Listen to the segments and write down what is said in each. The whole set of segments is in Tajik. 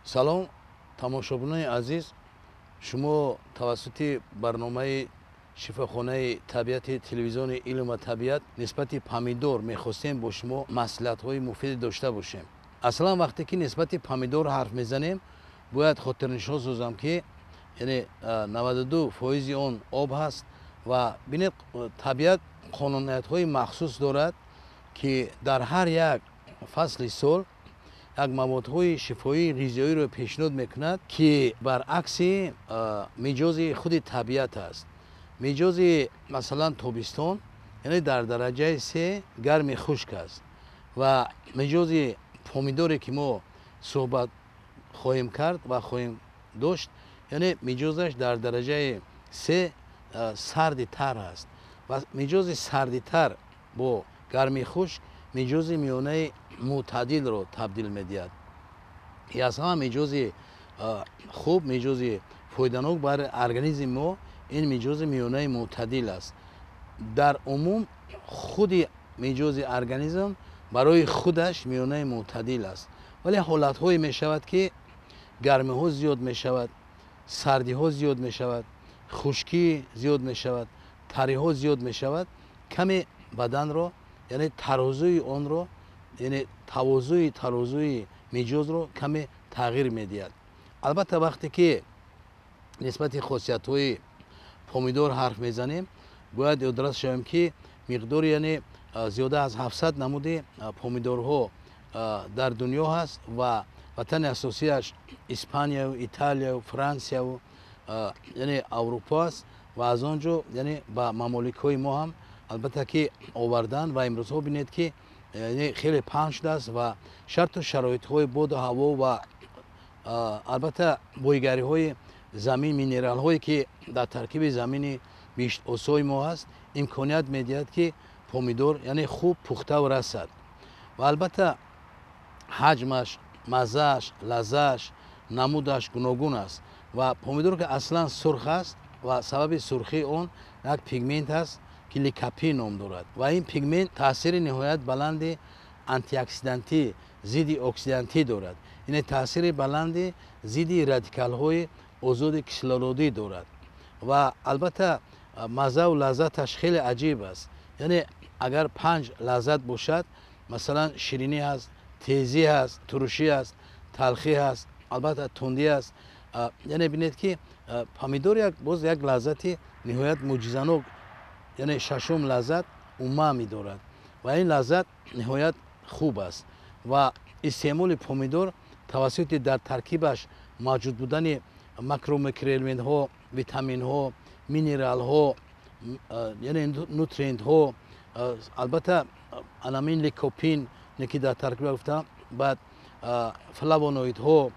Салом, тамошобинони азиз, шумо тавассути барномаи шифохонаи табиати телевизиони илм ва табиат нисбати помидор мехостем бо шумо маслиҳатҳои муфиде дошта бошем. Аслан вақте ки нисбати помидор ҳарф мезанем, бояд хотирнишон созам, ки яъне 92% он об ҳаст. Ва бинед, табиат қонуниятҳои махсус дорад, ки дар ҳар як фасли сол як маводҳои шифоии ғизоиро пешниҳод мекунад, ки баръакси миҷози худи табиат аст. Миҷози, масалан, тобистон, яъне дар дараҷаи 3 гарми хушк аст ва миҷози помидоре, ки мо суҳбат хоҳем кард ва хоҳем дошт, яъне миҷозаш дар дараҷаи 3 сарди тар аст ва миҷози сарди тар бо гарми хушк миҷози миёнаи мӯътадилро табдил медиҳад. И аз ҳама миҷози хуб, миҷози фоиданок барои организми мо ин миҷози миёнаи мӯътадил аст. Дар умум худи миҷози организм барои худаш миёнаи мӯътадил аст, вале ҳолатҳое мешавад, ки гармиҳо зиёд мешавад, сардиҳо зиёд мешавад, хушкӣ зиёд мешавад, тариҳо зиёд мешавад, каме баданро, яъне тарозуи онро, яъне тавозуи тарозуи миҷозро каме тағйир медиҳад. Албатта, вақте ки нисбати хосиятҳои помидор ҳарф мезанем, бояд ёдрас шавем, ки миқдори, яъне зиёда аз 700 намуди помидорҳо дар дунё ҳаст ва ватани асосиаш Испанияю Италияю Франсияю, яъне Аврупо аст ва аз он ҷо, яъне ба мамоликҳои мо ҳам албатта ки овардан. Ва имрӯзҳо бинед, ки яъне хеле паҳн шудааст ва шарту шароитҳои боду ҳаво ва албатта бойгариҳои замин, минералҳое, ки дар таркиби замини биҳиштосои мо ҳаст, имконият медиҳад, ки помидор, яъне хуб пухтаву расад. Ва албатта ҳаҷмаш, маззааш, лаззааш, намудаш гуногун аст. Ва помидор ки аслан сурх аст ва сабаби сурхии он як пигмент аст, ки ликопин ном дорад, ва ин пигмент таъсири ниҳоят баланди антиоксидантӣ, зидди оксидантӣ дорад, яъне таъсири баланди зидди радикалҳои озоди кислородӣ дорад. Ва албатта маззаву лаззаташ хеле аҷиб аст, яъне агар 5 лаззат бошад, масалан, ширинӣ ҳаст, тезӣ ҳаст, турушӣ ҳаст, талхӣ ҳаст, албатта тундӣ аст. Яъне бинед, ки помидор як боз як лаззати ниҳоят мӯъҷизанок, яъне шашум лаззат умами дорад ва ин лаззат ниҳоят хуб аст. Ва истеъмоли помидор тавассути дар таркибаш мавҷуд будани макромикроэлементҳо, витаминҳо, минералҳо, яъне нутриентҳо, албатта анамин ликопин, ки дар таркиба гуфтам, баъд флавоноидҳо,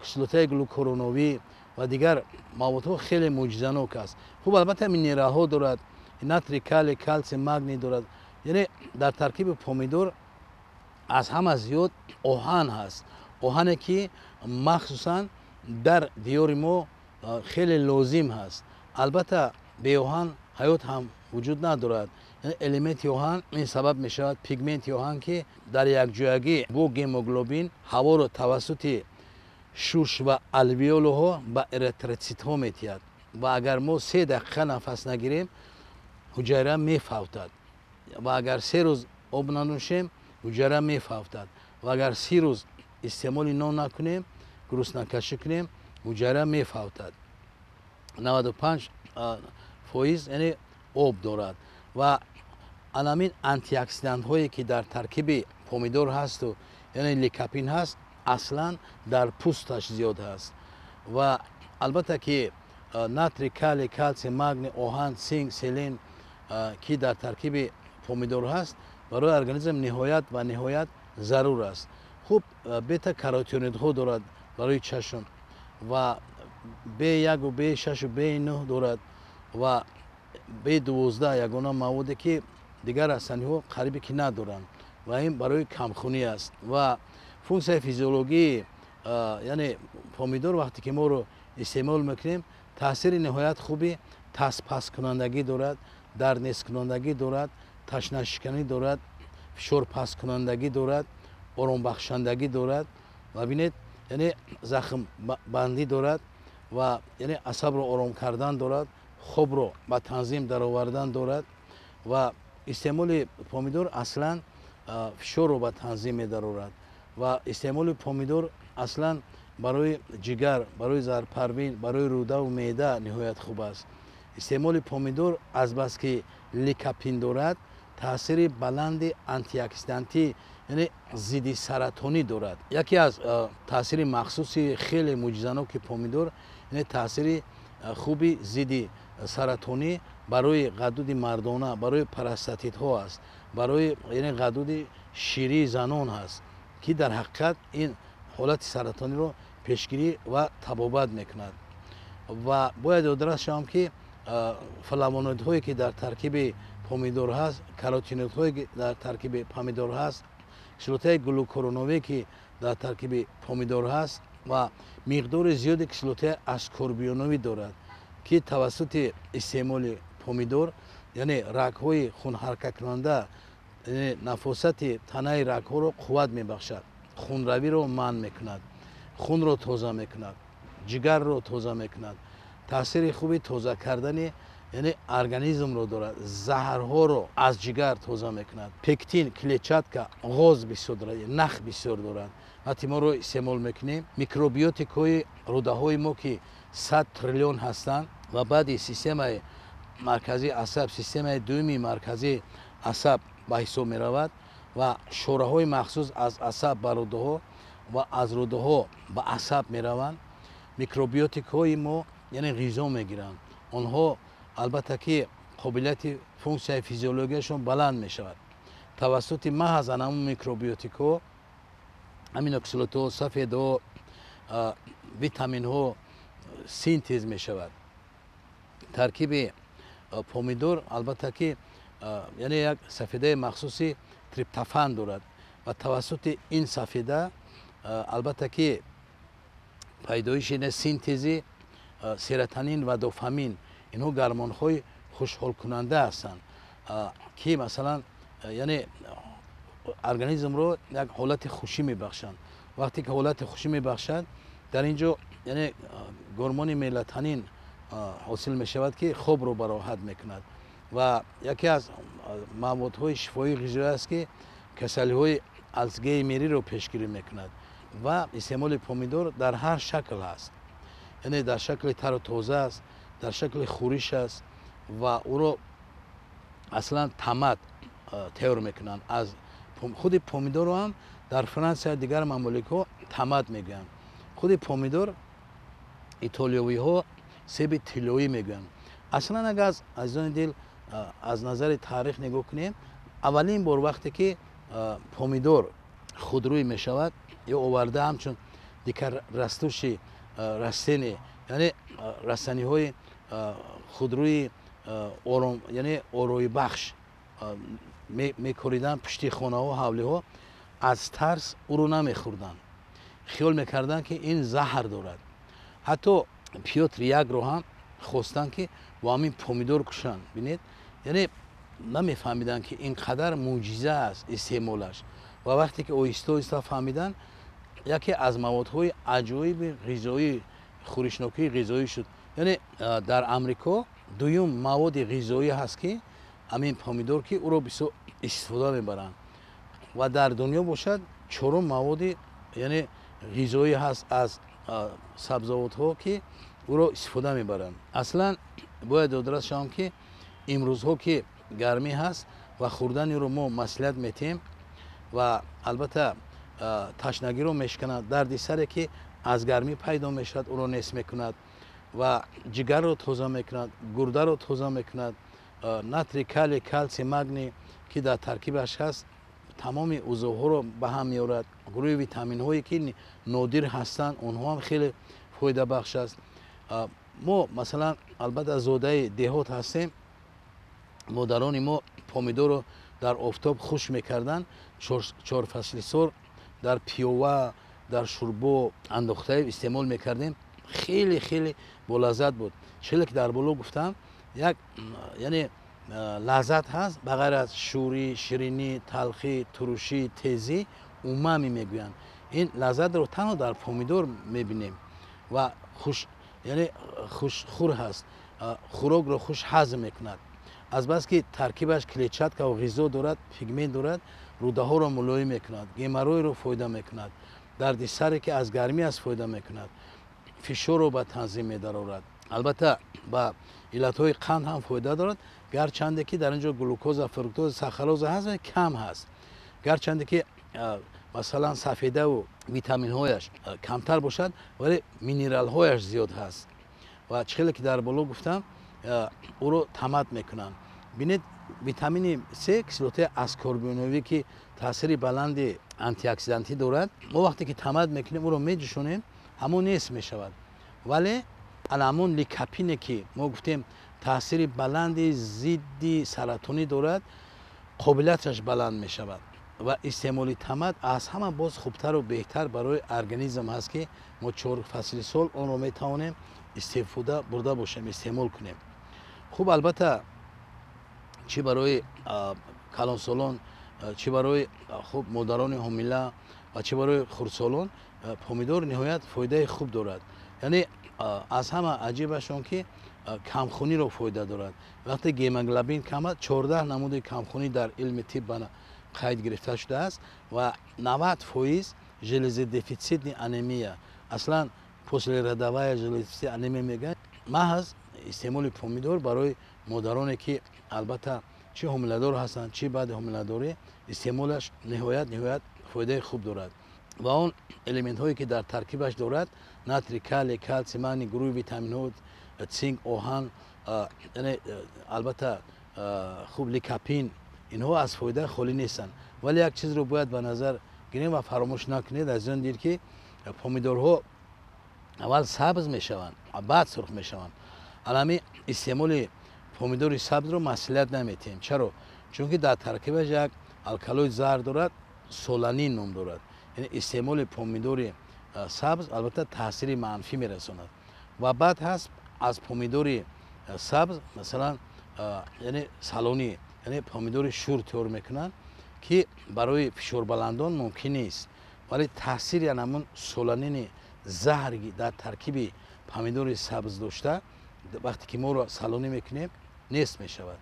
кислотаи глюкуроновӣ ва дигар маводҳо хеле мӯъҷизанок аст. Хуб, албатта минералҳо дорад, натрий, калий, калсий, магний дорад. Яъне дар таркиби помидор аз ҳама зиёд оҳан ҳаст, оҳане, ки махсусан дар диёри мо хеле лозим ҳаст. Албатта беоҳан ҳаёт ҳам вуҷуд надорад. Элементи оҳан ин сабаб мешавад, пигменти оҳан, ки дар якҷоягӣ бо гемоглобин ҳаворо тавассути шуш ва алвеолаҳо ба эритроцитҳо метиҳад. Ва агар мо 3 дақиқа нафас нагирем, ҳуҷайра мефавтад, ва агар 3 рӯз об нанӯшем, ҳуҷайра мефавтад, ва агар 30 рӯз истеъмоли нон накунем, гуруснакашӣ кунем, ҳуҷайра мефавтад. 95%, яъне об дорад. Ва анамин антиоксидантҳое, ки дар таркиби помидор ҳасту, яъне ликопин ҳаст, аслан дар пӯсташ зиёд ҳаст. Ва албатта ки натрий, калий, калсий, магний, оҳан, цинк, селен, ки дар таркиби помидор ҳаст, барои организм ниҳоят ва ниҳоят зарур аст. Хуб, бета каротиноидҳо дорад барои чашм ва Б1-у Б6-у Б9 дорад ва Б12, ягона маводе, ки дигар растаниҳо қарибе ки надоранд, ва ин барои камхунӣ аст. Ва функсияи физиологии, яъне помидор, вақте ки моро истеъмол мекунем, таъсири ниҳоят хуби таспасткунандагӣ дорад, дарднесткунандагӣ дорад, ташнашиканӣ дорад, фишорпасткунандагӣ дорад, оромбахшандагӣ дорад. Ва бинед. яъне захмбандӣ дорад ва яъне асабро ором кардан дорад, хобро ба танзим даровардан дорад. Ва истеъмоли помидор аслан фишорро ба танзим медарорад ва истеъмоли помидор аслан барои ҷигар, барои зарпарвин, барои рӯдаву меъда ниҳоят хуб аст. Истеъмоли помидор азбаски ликопин дорад, таъсири баланди антиоксидантӣ, яъне зидди саратонӣ дорад. Яке аз таъсири махсуси хеле мӯъҷизаноки помидор, яъне таъсири хуби зидди саратонӣ барои ғадуди мардона, барои простатитҳо аст, барои яъне ғадуди ширии занон ҳаст, ки дар ҳақиқат ин ҳолати саратониро пешгирӣ ва табобат мекунад. Ва бояд ёдрас шавам, ки флавоноидҳое, ки дар таркиби помидор ҳаст, каротиноидҳое, ки дар таркиби помидор ҳаст, кислотаи глюкуронове, ки дар таркиби помидор ҳаст ва миқдори зиёди кислотаи аскорбионовӣ дорад, ки тавассути истеъмоли помидор, яъне рагҳои хунҳаракаткунанда, яъне нафосати танаи рагҳоро қувват мебахшад, хунравиро манъ мекунад, хунро тоза мекунад, ҷигарро тоза мекунад, таъсири хуби тоза кардани яъне организмро дорад, заҳрҳоро аз ҷигар тоза мекунад. Пектин, клетчатка, ғоз бисёр дорад, нах бисёр дорад. Вақте моро истеъмол мекунем, микробиотикҳои рӯдаҳои мо, ки 100 триллион ҳастанд, ва баъди системаи марказии асаб, системаи дуюми марказии асаб ба ҳисоб меравад ва шораҳои махсус аз асаб ба рӯдаҳо ва аз рӯдаҳо ба асаб мераванд. Микробиотикҳои мо яъне ғизо мегиранд. Онҳо албатта ки қобилияти функсияи физиологияшон баланд мешавад. Тавассути маҳз анамун микробиотикҳо аминокислотаҳо, сафедҳо, витаминҳо синтез мешавад. Таркиби помидор албатта ки яъне як сафедаи махсуси триптофан дорад ва тавассути ин сафеда албатта ки пайдоиши синтези серотонин ва дофамин, инҳо гормонҳои хушҳолкунанда ҳастанд, ки масалан яъне организмро як ҳолати хушӣ мебахшанд. Вақте ки ҳолати хушӣ мебахшад, дар ин ҷо яъне гормони мелатонин ҳосил мешавад, ки хобро бароҳат мекунад. Ва яке аз маводҳои шифоии ғизоӣ аст, ки касалиҳои алцгеймериро пешгирӣ мекунад. Ва истеъмоли помидор дар ҳар шакл ҳаст, яъне дар шакли тару тоза аст, дар шакли хӯриш аст ва ӯро аслан томат тайёр мекунанд. Аз худи помидорро ҳам дар Франсия, дигар мамоликҳо томат мегӯянд. Худи помидор итолиёвиҳо себи тиллоӣ мегӯянд. Аслан агар азизони дил аз назари таърих нигоҳ кунем, аввалин бор вақте ки помидор худрӯй мешавад ё оварда ҳамчун дикорастущий растение, яъне растаниҳои худрӯи ором, яъне ороибахш мекоридан пушти хонаҳо, ҳавлиҳо, аз тарс ӯро намехӯрданд, хиёл мекарданд, ки ин заҳр дорад. Ҳатто Пётр Якро ҳам хостанд, ки бо ҳамин помидор кушанд. Бинед, яъне намефаҳмиданд, ки ин қадар мӯъҷиза аст истеъмолаш. Ва вақте ки оҳиста оҳиста фаҳмиданд, яке аз маводҳои аҷоиби ғизоӣ, хӯришнокии ғизоӣ шуд. Яъне дар Амрико дуюм маводи ғизоӣ ҳаст, ки ҳамин помидор, ки ӯро бисёр истифода мебаранд, ва дар дунё бошад чорум маводи яъне ғизоӣ ҳаст аз сабзавотҳо, ки ӯро истифода мебаранд. Аслан бояд ёдрас шавам, ки имрӯзҳо, ки гармӣ ҳаст ва хӯрданиро мо маслиҳат метиҳем ва албатта ташнагиро мешиканад, дарди саре, ки аз гармӣ пайдо мешавад, ӯро нест мекунад ва ҷигарро тоза мекунад, гурдаро тоза мекунад. Натрий, калий, калсий, магний, ки дар таркибаш ҳаст, тамоми узвҳоро ба ҳам меорад. Гурӯҳи витаминҳое, ки нодир ҳастанд, онҳо ҳам хеле фоидабахш аст. Мо масалан албатта зодаи деҳот ҳастем. Модарони мо помидорро дар офтоб хушк мекарданд, чорфасли сол дар пиёва, дар шӯрбо андохта истеъмол мекардем. Хеле хеле болаззат буд. Челе ки дар боло гуфтам, як яъне лаззат ҳаст, ба ғайр аз шӯрӣ, ширинӣ, талхӣ, турушӣ, тезӣ, умами мегӯянд. Ин лаззатро танҳо дар помидор мебинем ва хуш, яъне хушхӯр ҳаст, хӯрокро хуш ҳазм мекунад. Азбаски таркибаш клетчатка ва ғизо дорад, пигмент дорад, рӯдаҳоро мулоим мекунад, геморройро фоида мекунад, дарди саре ки аз гармӣ аст фоида мекунад, фишорро ба танзим медарорад. Албатта ба иллатҳои қанд ҳам фоида дорад, гарчанде ки дар ин ҷо глюкоза, фруктоза, сахароза ҳаст, вале кам ҳаст. Гарчанде ки масалан сафедаву витаминҳояш камтар бошад, вале минералҳояш зиёд ҳаст. Ва чӣ хеле ки дар боло гуфтам, ӯро тамат мекунанд. Бинед, витамини С, кислотаи аскорбиновӣ, ки таъсири баланди антиоксидантӣ дорад, мо вақте ки тамат мекунем, ӯро меҷӯшонем, ҳамон нест мешавад. Вале ана ҳамон ликопине ки мо гуфтем таъсири баланди зидди саратонӣ дорад, қобилияташ баланд мешавад ва истеъмоли тамат аз ҳама боз хубтару беҳтар барои организм ҳаст, ки мо 4 фасли сол онро метавонем истифода бурда бошем, истеъмол кунем. Хуб, албатта чӣ барои калонсолон, чӣ барои хуб модарони ҳомила ва чӣ барои хурдсолон помидор ниҳоят фоидаи хуб дорад. Яъне аз ҳама аҷибаш он ки камхуниро фоида дорад. Вақте гемоглобин кам аст, 14 намуди камхунӣ дар илми тиб ба қайд гирифта шудааст ва 90% железодефицитный анемия, аслан послеродовая железодефицитная анемия мегӯянд. Маҳз истеъмоли помидор барои модароне ки албатта чӣ ҳомиладор ҳастанд, чӣ баъди ҳомиладорӣ, истеъмолаш ниҳоят фоидаи хуб дорад. Ва он элементҳое ки дар таркибаш дорад, натрий, калий, калсий, магний, гурӯҳи витаминҳо, цинк, оҳан, яъне албатта хуб ликопин, инҳо аз фоида холӣ нестанд. Вале як чизро бояд ба назар гирем ва фаромӯш накунед, азизон дил, ки помидорҳо аввал сабз мешаванд, баъд сурх мешаванд. Алами истеъмоли помидори сабзро маслиҳат наметиҳем. Чаро? Чунки дар таркибаш як алкалоид заҳр дорад, соланин ном дорад. Яъне истеъмоли помидори сабз албатта таъсири манфӣ мерасонад. Ва баъд ҳаст аз помидори сабз, масалан, яъне салонӣ, яъне помидори шур тайёр мекунанд, ки барои фишорбаландон мумкин нест, вале таъсири ҳамон соланини заҳр дар таркиби помидори сабз дошта, вақте ки моро салонӣ мекунем, нест мешавад.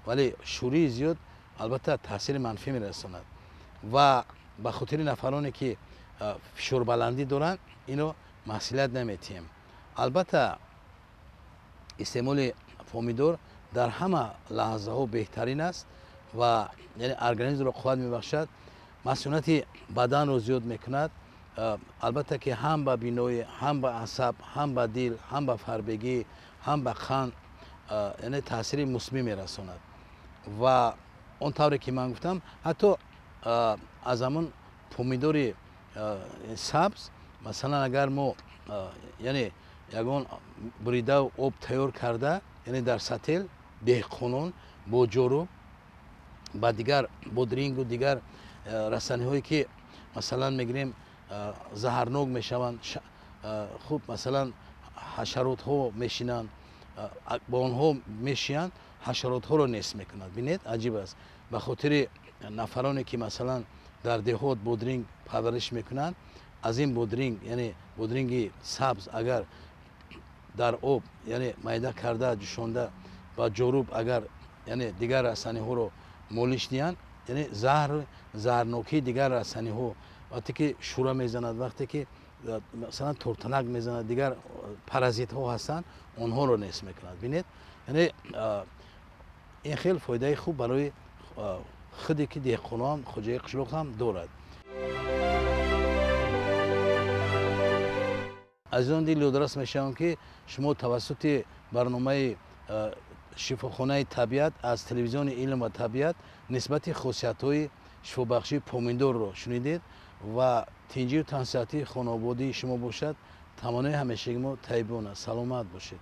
Вале шӯрии зиёд албатта таъсири манфӣ мерасонад ва ба хотири нафароне ки фишорбаландӣ доранд, инро маслиҳат наметиҳем. Албатта истеъмоли помидор дар ҳама лаҳзаҳо беҳтарин аст ва яъне организмро қувват мебахшад, масунати баданро зиёд мекунад. Албатта ки ҳам ба биноӣ, ҳам ба асаб, ҳам ба дил, ҳам ба фарбегӣ, ҳам ба қанд, яъне таъсири мусбӣ мерасонад. Ва он тавре ки ман гуфтам, ҳатто аз ҳамон помидори сабз, масалан, агар мо яъне ягон буридау об тайёр карда, яъне дар сател деҳқонон бо ҷоруб ба дигар бодрингу дигар растаниҳое ки масалан мегирем заҳрнок мешаванд, хуб масалан ҳашаротҳо мешинанд, бо онҳо мешиянд, ҳашаротҳоро нест мекунад. Бинед, аҷиб аст. Ба хотири нафароне ки масалан дар деҳот бодринг парвариш мекунанд, аз ин бодринг, яъне бодринги сабз, агар дар об, яъне майда карда ҷӯшонда ба ҷоруб агар яъне дигар растаниҳоро молиш диҳанд, яъне заҳрнокии дигар растаниҳо вақте ки шура мезанад, вақте ки масалан тортанак мезанад, дигар паразитҳо ҳастанд, онҳоро нест мекунад. Бинед, яъне ин хел фоидаи хуб барои худе ки деҳқонон, хоҷаи қишлоқ ҳам дорад. Азизон дил, ёдрас мешавам, ки шумо тавассути барномаи шифохонаи табиат аз телевизиони илм ва табиат нисбати хосиятҳои шифобахшии помидорро шунидед ва тинҷию тансиҳатии хонободии шумо бошад. Таманнои ҳамешагии мо тайибона. Саломат бошед.